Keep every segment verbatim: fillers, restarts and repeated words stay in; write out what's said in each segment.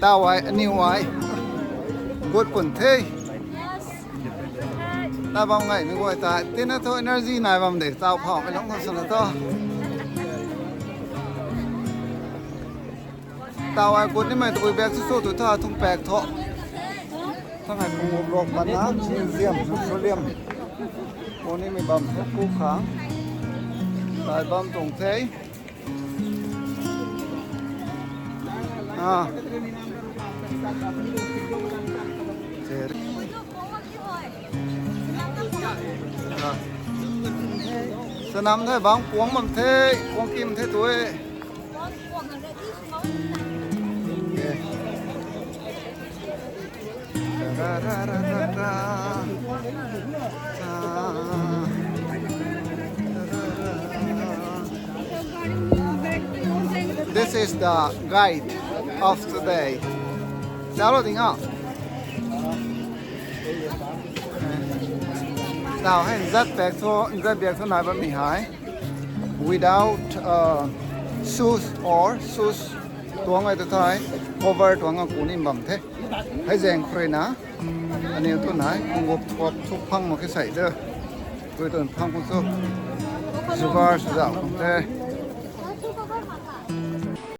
Tau ai, aniw ai. Gut pun the. Ta bam ngai mi guay ta. Tina thu energy nai bam de. Tau phau mi long khou sana to. Tau ai gut ni mai tu back su su tu tha thung paek tho. Thang ai pung rok mana museum, museum. Puni mi bam thu ku khang. Tai bam tuang the. Ah. Cher. Ah. Sanam the bang kuang bam the, kuang kim the tu e. This is the guide of today. Chalo ding a. Now, hey, that back to, that back to nai bam ni hai. Without, uh, shoes or shoes tuang ai tu thai, cover tuang a kuning bam the. Hei zeng khou rui na, aniw tu nai, kunggup thuap thu phang mak khe sai de. Tui tun phang khou chu, jugar su zau khang the.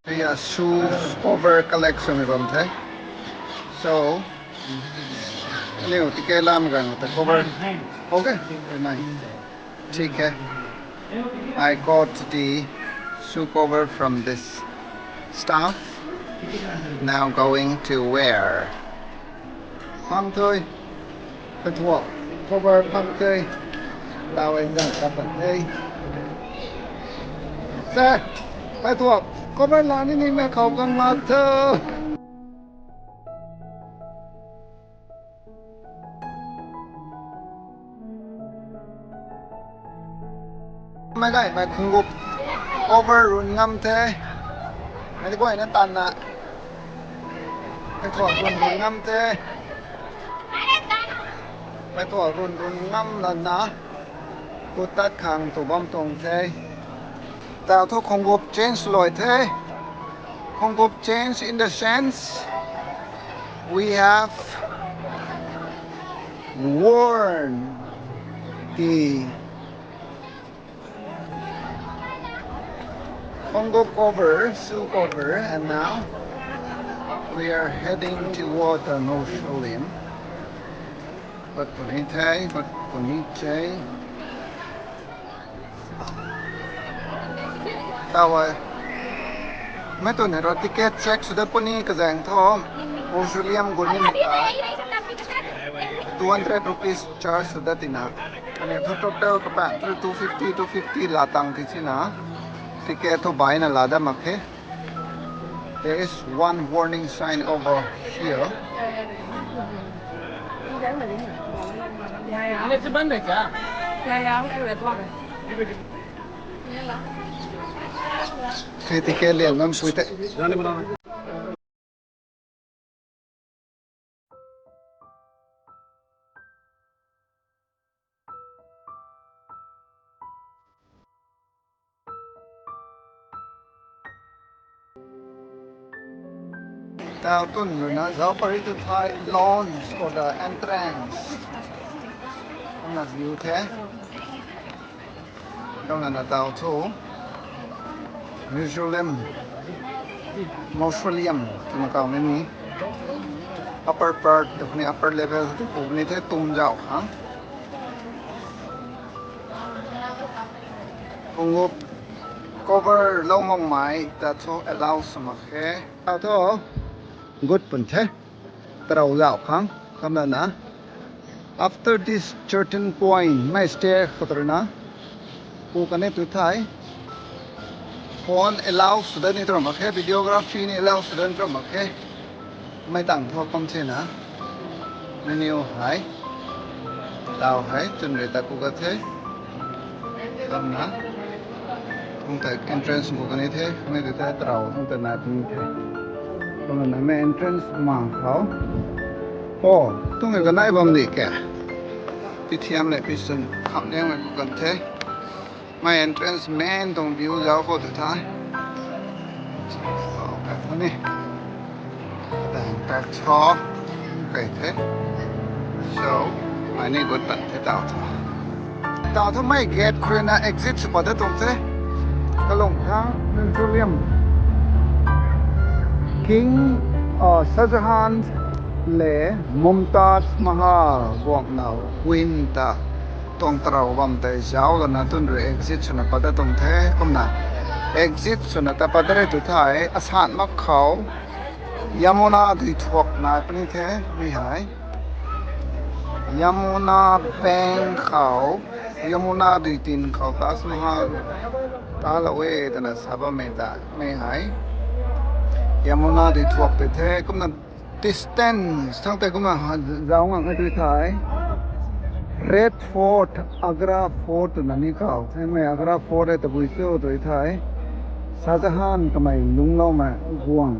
Hei a shoes cover collection mi bam the. So, aniw ticket lam gang ta cover. Okay, very nice. ठीक है. I got the shoe cover from this staff. Now going to wear. Phang thui. Pathuak. Cover phang thui. Tau ai zang ka pat thui. Sir, pathuak. Cover la ni ni na khou kang mak tho. Mei gay, mei kunggup cover run ngam the. Mei ti guay na tan na. Mei thuak run run ngam the. Mei thuak run run ngam lana. Kutat khang tu bam tuang the. Tau thu kunggup change loi the. Kunggup change in the sense we have worn the kunggup cover, shoe cover, and now we are heading toward the mausoleum. But puni the, but puni the. Tau ai. Mei tu ni ro ticket check sw dat puni kazang tho. Mausoleum gun ni ta. Two hundred rupees charge sw dat tina. Ani thu total kapan thu two fifty, two fifty la tang ti china. Ticket thu bai na la dat mak khe. There is one warning sign over here. Khe ticket lian ngam sui te. Tau tun rui na zauc pary tu thai lounge or the entrance. Kumna view the. Kumna na tau thu mausoleum, mausoleum twna kau ni ni. Upper part, tu ni upper level tu ni the tum zauc khang. Kunggup cover lou makmei ta thu allow sw mak khe. Tau thu gut pun the. Tarou zauc khang, kumna na. After this certain point, mei stay khou rui na. Ku kani tu thai. Phone allow sw dat ni tu ram mak khe, videography ni allow sw dat ni tu ram mak khe. Mei tang thu kum the na. Menu hei. Tau hei, tun rui ta ku ka the. Kumna. Kum ta entrance ku kani the, kani tu the tarou, kum ta nai puni the. Kumna mei entrance mang khou. O, tumei kanei bam di ke. Pithiam le pisun kham liang mei ku kan the. Mei entrance main tuang view zauc khou tu thai. Ni. Ta Tho, kei the. So, ai ni gut tan the tau tho. Tau tho mei gate khou rui na exit sw pat da tuang the. Kalung thang, nang chu liam. King, uh, Shah Jahan le Mumtaz Mahal guangna win ta tuang tarou bam tei zauc lana tun rui exit swna pat da tuang the. Kumna exit swna ta pat da rei tu thei, asan mak khou Yamuna dui thuak nai puni the, mi hei. Yamuna pang khou, Yamuna dui tin khou Taj Mahal talou e twna sa bammei ta, mi hei. Yamuna dui thuak tei the, kumna distance thang tei kumna ha-, zauc ngang e tui thei. Red Fort, Agra Fort twna ni khou. Hei mei Agra Fort e tabui cho tui thei. Shah Jahan kamei lungcloumei guang.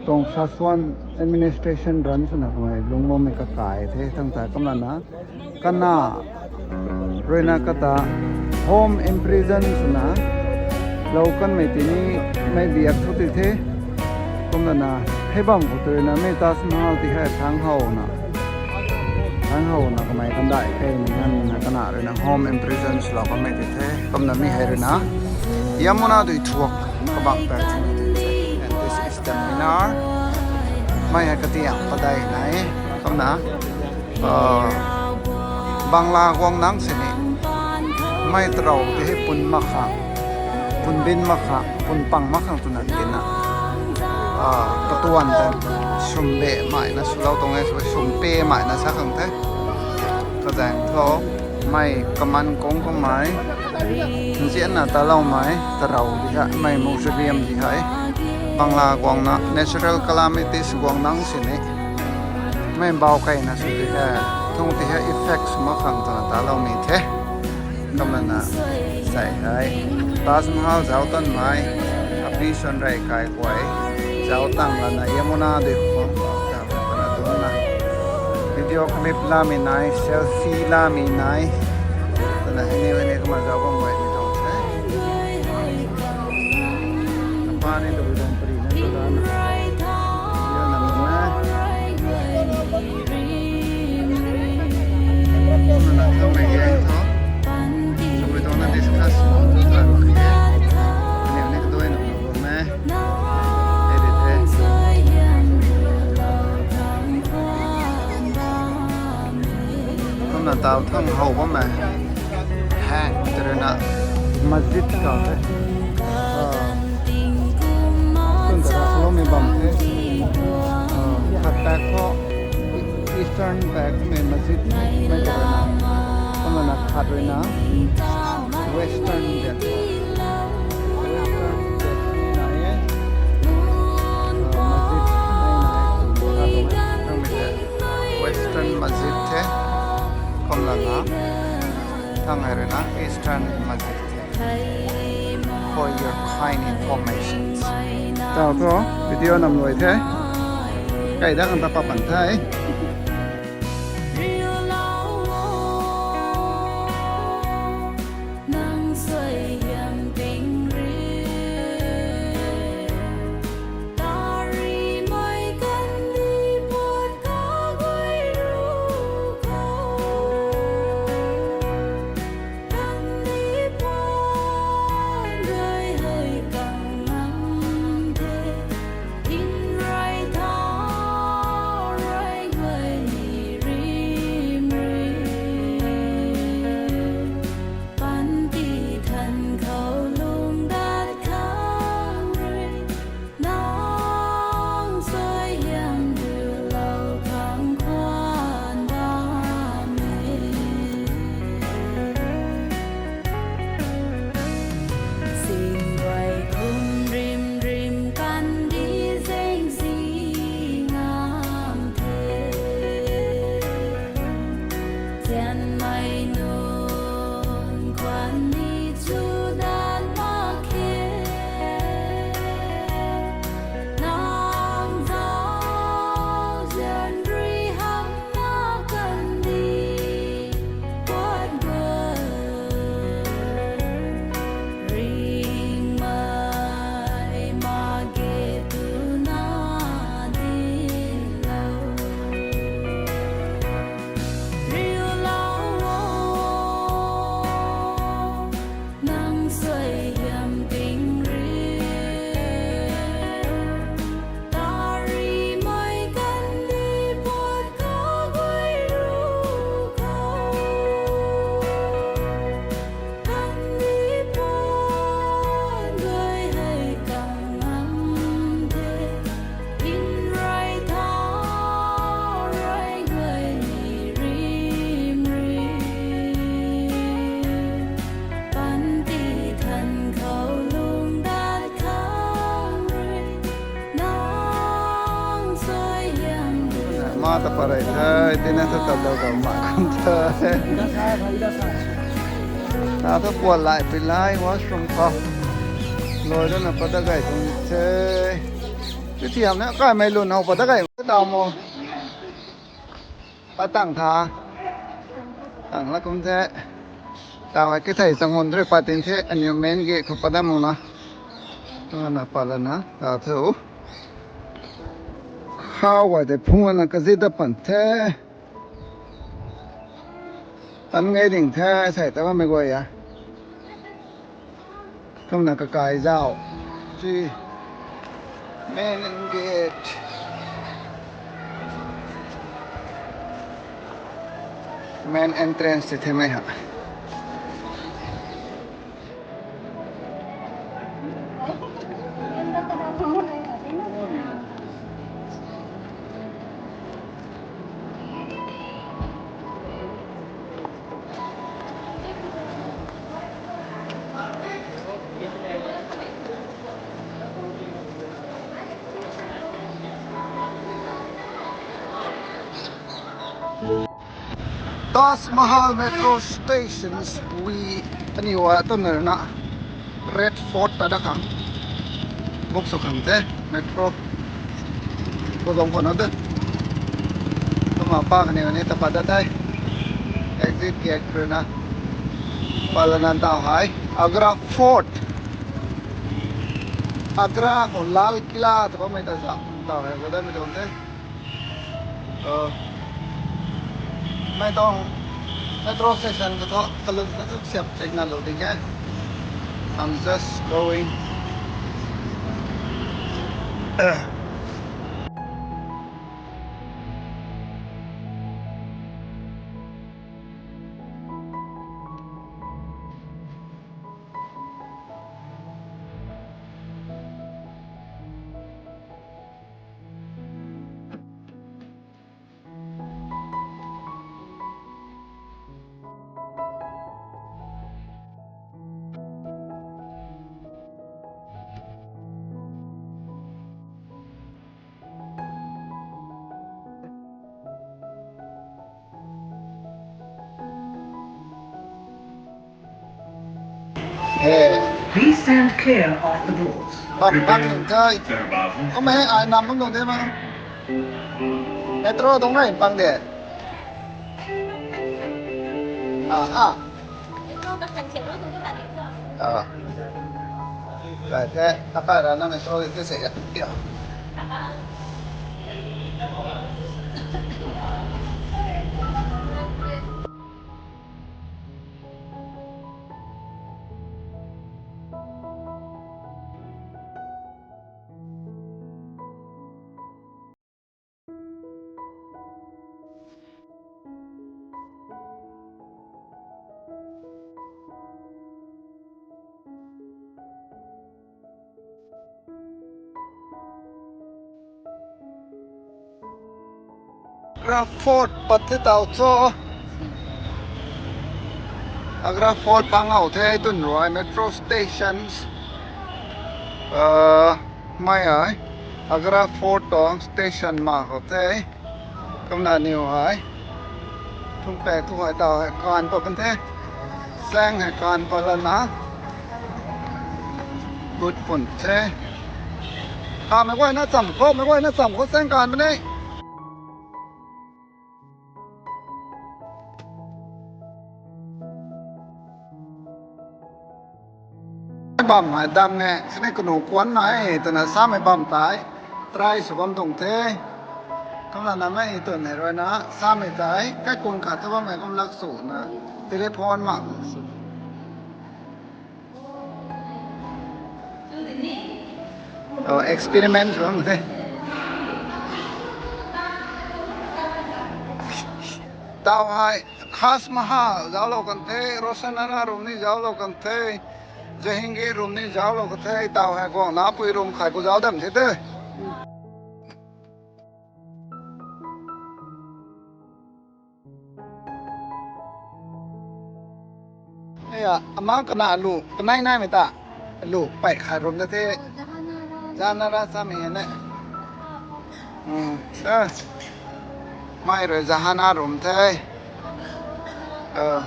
Tuang Szechuan administration run swna kamei lungcloumei kakai the thang tei kumna na. Kana rui na kata home imprison swna lou kanmei tini mei biak thu ti the. Kumna na hei bam khou tu rui na mei Taj Mahal ti hei thang howna, thang howna kamei kandai kei ni nganvna kana rui na home imprison swlou kanmei ti the. Kumna mi hei rui na Yamuna dui thuak kabang pat the. And this is the Minar. Mei hei katiang padeih nai. Kumna, uh, Bangla guang nang sini mei tarou ti hei pun mak khang, pun bin mak khang, pun pang mak khang twna tina, uh, katuan ta sum be mai na swlou tuang e, sum pe mai na sa khang the. Kazaeng tho, mei kaman kung kamei nzianna taloumei tarou di hei, mei mausoleum di hei. Bangla guangna natural calamities guang nang sini mei bau keina sw ti hei, thung ti hei effect sw mak khang twna taloumei the. Kumna na, sai hei Taj Mahal zauc tanmei, api suan rey kai guay, zauc tang lana Yamuna dui khang, zauc tang lana tuna video clip lamei nai, selfie lamei nai, twna hei ni, hei ni kumna zauc bam guay ni tuang the. Apa ni tabui tuang pari na tu lana. Yo na na. Kumna na thaumei e tho. Tabui tuang na discuss tu tan mak khe. Ni ni kadui na bam e. Edit the. Kumna tau thang how bam e. Hang, tei rui na masjid khou the. Ah, tun ta rui swloumei bam the. Ah, khat paek khou, eastern paek mei masjid mei tei rui na. Kumna na khat rui na western paek khou. Western paek mei na e. Ah, masjid mei na e. Khat rui na. Thang mei the. Western Masjid the. Kumna na, thang hei rui na Eastern Masjid the. For your kind information. Tau tho, video nam luai the. Kai da kan ta pa pan the. Ma ta parei the, tina ta ta dau dau ma kum the. Na ta puat lai pi lai washroom khou. Loi rana pada gay tuang the. Ti thiam na kaimei lun how pada gay ta mo. Patang tha. Tang la kum the. Tau hei kithei chang hun rui patin the, aniu main gate khou pada mung na. Tuna na pala na, ta thu. How ai de phung na kazit da pan the. Tan ngai ding the, sai ta mei guay a. Kumna kakai zau. Ti. Main gate. Main entrance ti themei ha. Taj Mahal metro stations we aniu a tuner na Red Fort ta da khang. Buk sw khang the metro. Ko zong khou na de. Kumna pa kani kani ta pa da thei. Exit gate khou na. Pala nan tau hei. Agra Fort. Agra khou Lal Kila ta pa mei ta sa. Tau hei ko da mei tuang the. Uh, mei tuang metro station khou thu kalun na thu siap check na lou ding e. I'm just going. Uh. He. Please stand clear of the doors. Bam bam nung thei. Kum he ai nam bam nung thei ma. Metro dong rai pang de. Ah ah. Ah. Kai the, ta kai ra na metro te se ya. Ya. Agra Fort pat the tau cho. Agra Fort pang how the twn rui metro stations. Uh, mei ai. Agra Fort tuang station ma khou the. Kumna niw hei. Thung pek thu hei tau hei kan pat kan the. Sang hei kan pat lana. Gut pun the. Kamei guay na cham khou, mei guay na cham khou sang kan pat ni. Bam hei dam nge, sini kanu kuan na e, twna samei bam tei, try sw bam tuang the. Kumna namei twn hei rui na, samei tei, kaikun khat thu bammei kum lak sw na, telephone ma. Oh, experiment sw bam the. Tau hei, Taj Mahal zauclou kan the, Roshana Room ni zauclou kan the, Jahangir Room ni zauclou kan the, tau hei guang napui room khat khou zauc dam the te. Eya, ama kana lu, kanai naimei ta, lu pei khat room ta the, zana ra samei hei ne. Hmm, ah. Mei rui zahana rum the. Oh.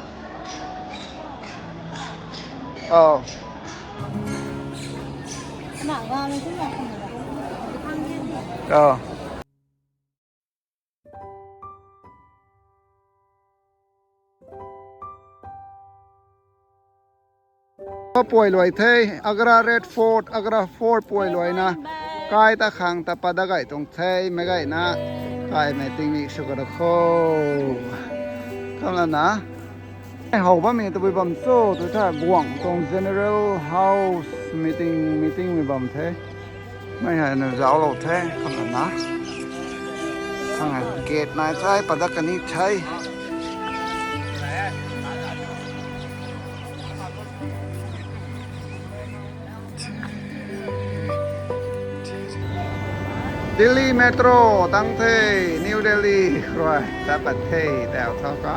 Oh. Oh. Puai luai the, Agra Red Fort, Agra Fort puai luaina. Kai ta khang ta pat da gay tuang the, mei gayna. Kaimei tingmik sw ka da kho. Kamlana. Hei how bammei tabui bam cho, tu tha guang tuang General House meeting, meeting mei bam the. Mei hei na zauclou the, kamlana. Khang hei gate nai the, pat da kani the. Delhi Metro tang the, New Delhi rui ta pat the, tau thau ka.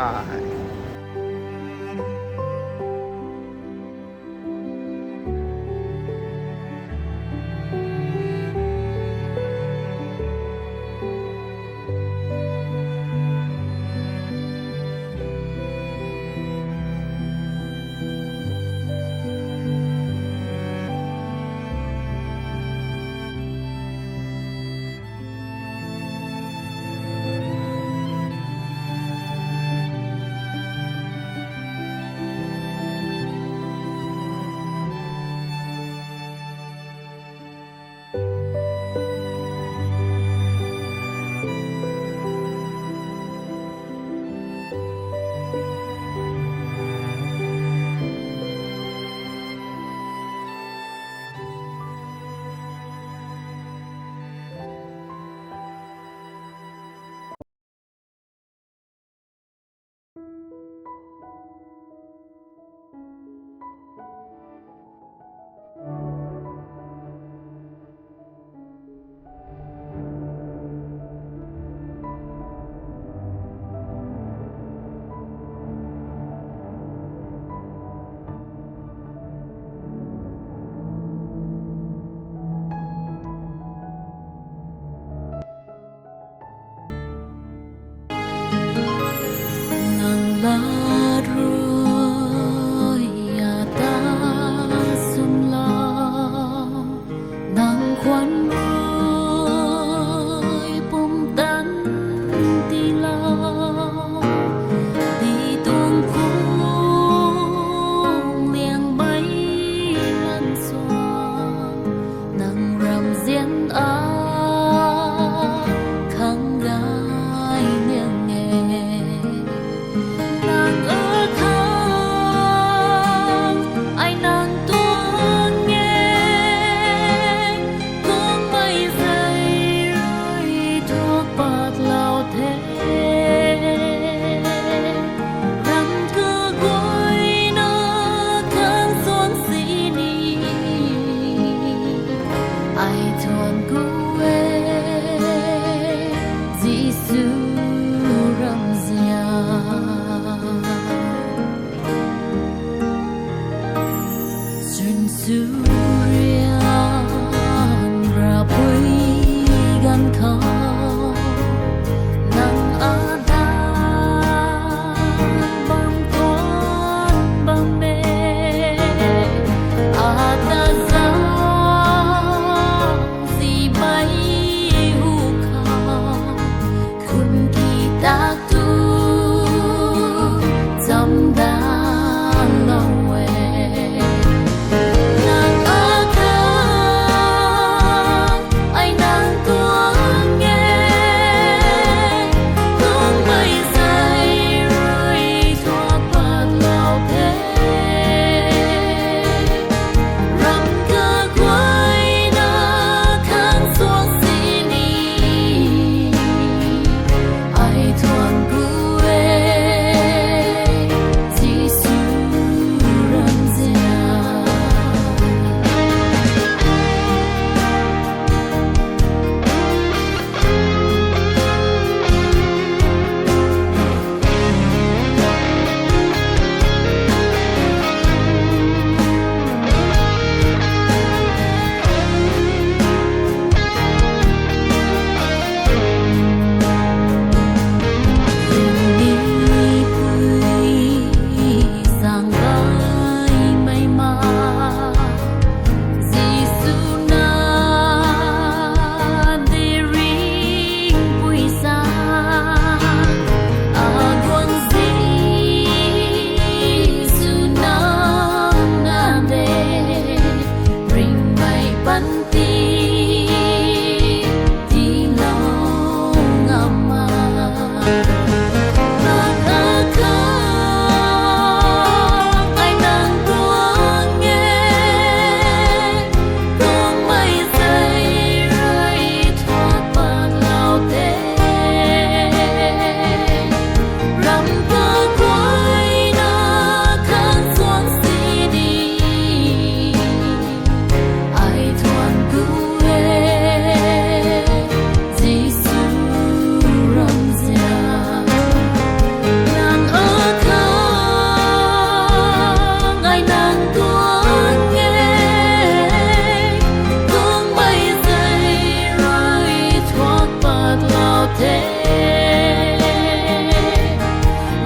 Nang lat rui ata sumlou, nang khwan rui pumtan tiilou, di tuang khung liang mei lan sua. Nang ramzian a khang gay niang e. Nang a khang ai nang tuang e. Kummei zei rui thuak patlou the. Ram kaguayna khang suang sini ai thuan ku e, Jisu ramzian. Swn surian rapui ganv khou, nang a dat bam tuan bam e, ata zauc zi mei hu khou, khun ki tak tu cham danlou e. Nang a khang ai nang tuang e. Kummei zei rui thuak patlou the. Ram kaguayna khang suang sini ai thuan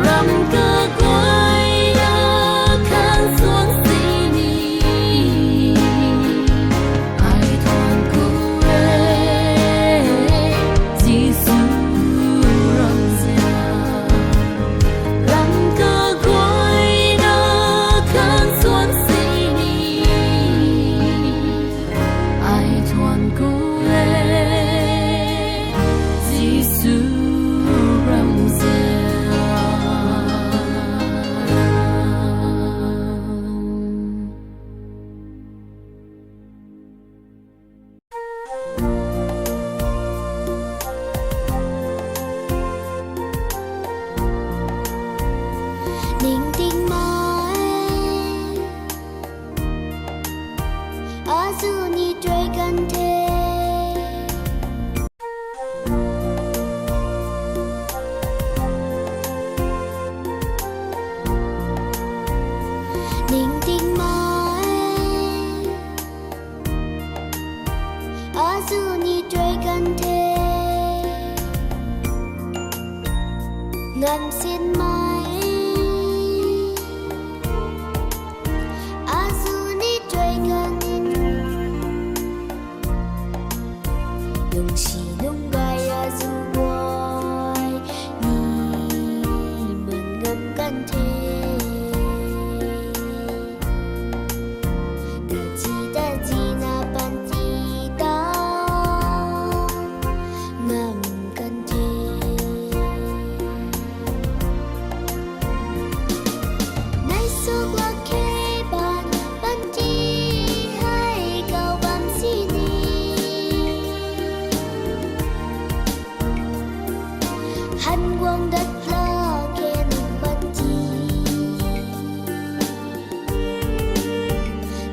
Ram kaguayna khan suan sini, ai thuan ku e, Jisu ramzian. Ram kaguayna khan suan sini, ai thuan ku e, Jisu ramzian. Ningtingmei, azuh ni tuai kan the. Ningtingmei, azuh ni tuai kan the. Ngansinmei, azuh ni tuai kan. Lungsi lungc gay azuh guay ni man ngam kan the. Tazi tazina panty ta ngam kan the. Nai suk lak khe ban panty hei kau bam sini. Han guang dat lak khe nang panty.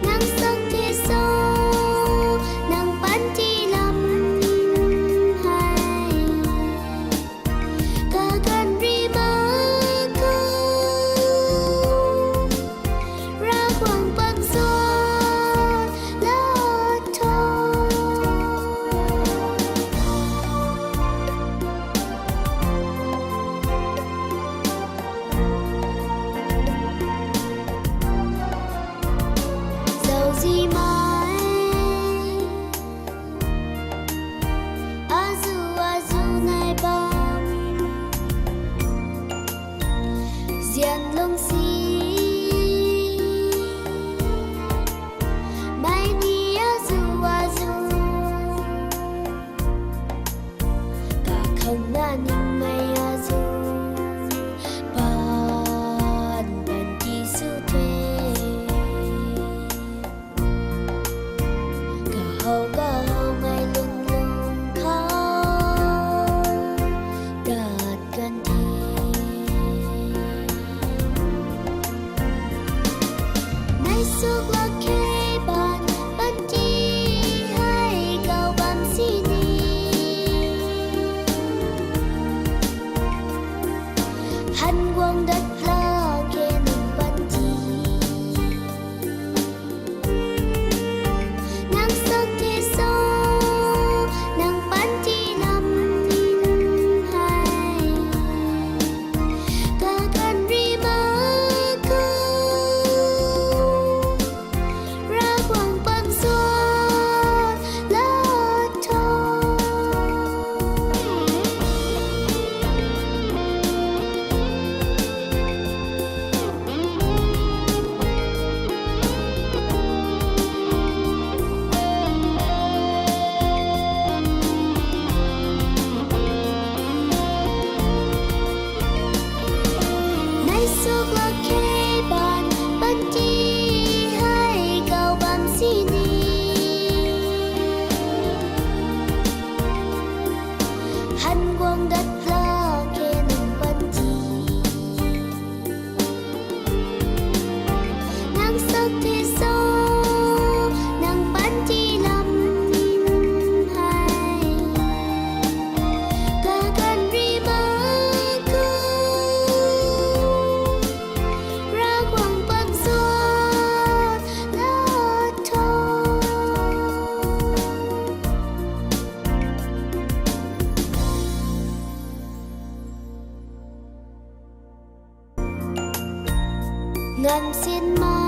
Nang sak the so, nang panty lam hei kaganv ri mak khou, Ravguangc bam suan la tho. Zauzimei, azuh azuh nai bam, zian lungsi mei ni azuh azuh, kakhang na ningmei azuh pan panty sw the. Kahow kahow mei lung lung khou dat kan the. Nai suk lak khe ban panty hei kau bam sini. Han guang dat lak khe nang panty. Nang sak the so, nang panty lam hei kaganv ri mak khou, Ravguangc bam suan la tho. Nai suk lak khe ban panty hei kau bam sini. Han guang dat lak khe nang panty. Nang sak the so, nang panty lam hei kaganv ri mak khou, Ravguangc bam suan la tho. Nganvsinmei